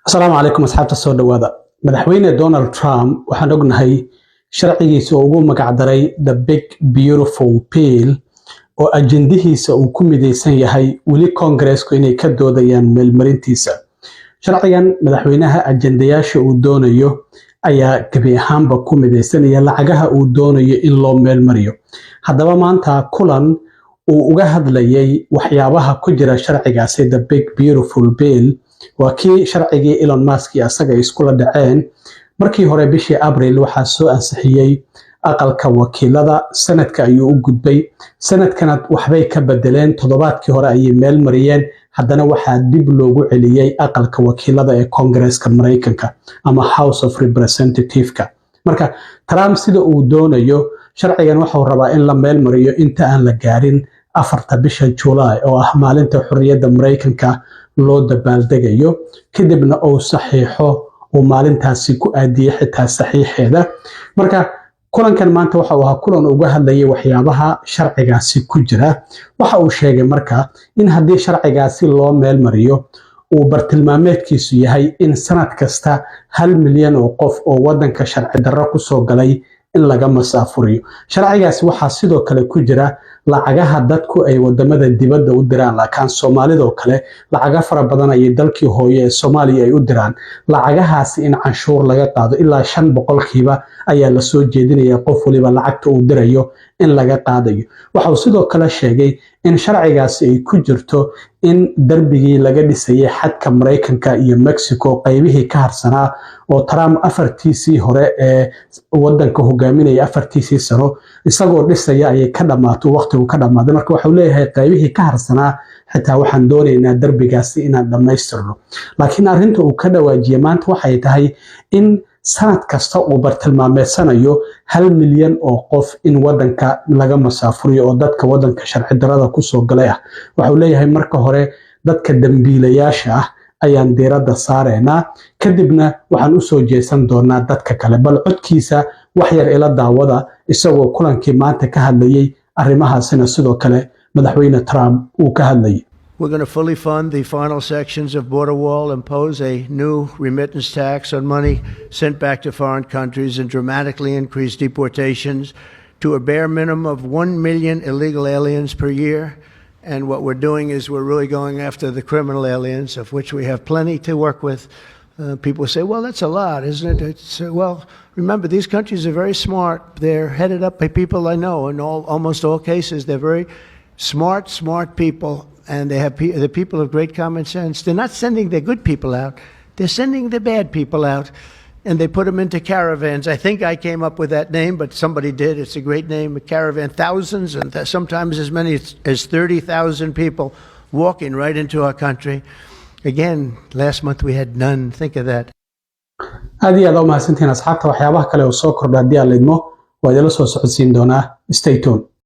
Asalaamu calaykum asxaabta, soo dhowaada. Madaxweyne Donald Trump waxaan ognahay sharcigiisa oo ugu magacdaray The Big Beautiful Bill, oo ajendihiisa uu ku midaysan yahay, weli Koongareesku inay ka doodayaan meelmarintiisa. Sharcigan madaxweynaha ajendayaasha uu doonayo ayaa gebi ahaanba ku midaysanaya lacagaha uu doonayo in loo meelmariyo. Haddaba maanta kulan uu uga hadlayay waxyaabaha ku jira sharcigaasi, The Big Beautiful Bill, waa kii sharcigii Elon Musk iyo asaga iskula dhaceen. Markii hore bishii Abril waxaa soo ansixiyey Aqalka Wakiilada, Senate-ka ayuu u gudbay. Senate-kana waxbay ka bedeleen, toddobaadkii hore ayay meel mariyeen. Haddana waxaa dib loogu celiyey Aqalka Wakiilada ee Koongareeska Maraykanka ama House of Representative-ka. Marka Trump sida uu doonayo sharcigan waxau rabaa in la meel mariyo inta aan la gaarin 4-ta bisha Julaay, oo ah maalinta xorriyadda Maraykanka loo dabaaldegayo, kadibna uu saxiixo, uu maalintaasi ku aadiyey xitaa saxiixeeda. Marka kulankan maanta waxa uu ahaa kulan uga hadlayay waxyaabaha sharcigaasi ku jira. Waxa uu sheegay marka in haddii sharcigaasi loo meel mariyo, uu bartilmaameedkiisu yahay in sanad kasta 1 milyan oo qof oo wadanka sharci darro kusoo galay in laga masaafuriyo. Sharcigaasi waxaa sidoo kale ku jira lacagaha dadku ay wadamada dibadda u diraan. Laakiin Soomaalidoo kale lacaga fara badan ayay dalkii hooye ee Soomaaliya ay u diraan. Lacagahaasi in canshuur laga qaado ilaa 5% ayaa lasoo jeedinaya, qof waliba lacagta uu dirayo in laga qaadayo. Waxauu sidoo kale sheegay in sharcigaasi ay ku jirto in darbigii laga dhisayay xadka Maraykanka iyo Mexico qaybihii ka harsanaa, oo Trump afartiisii hore ee wadanka hogaaminaya, 4-tiisii sano isagoo dhisaya ayay ka dhammaato, waqtigu ka dhammaaday. Marka waxau leeyahay qaybihii ka harsanaa xitaa waxaan doonaynaa darbigaasi inaan dhammaystirno. Laakiin arrinta uu ka dhawaajiyey maanta waxay tahay in sanad kasta uu bartilmaameedsanayo 1 milyan oo qof in wadanka laga masaafuriyo, oo dadka wadanka sharci darada kusoo galay ah. Waxau leeyahay marka hore dadka dambiilayaasha ah ayaan diiradda saareynaa, kadibna waxaan usoo jeesan doonaa dadka kale. Bal codkiisa wax yar ila daawada, isagoo kulankii maanta ka hadlayey, arrimahaasina sidoo kale Madaxweyne Trump uu ka hadlayay. We're going to fully fund the final sections of border wall, impose a new remittance tax on money sent back to foreign countries, and dramatically increase deportations to a bare minimum of 1 million illegal aliens per year. And what we're doing is we're really going after the criminal aliens, of which we have plenty to work with. People say, "Well, that's a lot, isn't it?" Well, remember, these countries are very smart. They're headed up by people I know. In almost all cases, they're very smart, smart people, and they have the people of great common sense. They're not sending their good people out; they're sending the bad people out, and they put them into caravans. I think I came up with that name, but somebody did. It's a great name, a caravan. Thousands and sometimes as many as 30,000 people walking right into our country. Again, last month we had none. Think of that. Aad iyo aad u mahadsantihiin asxaabta. Waxyaabaha kale oo soo kordha haddii aan lidmo waa idinla soo socodsiin doonaa. Stay tuned.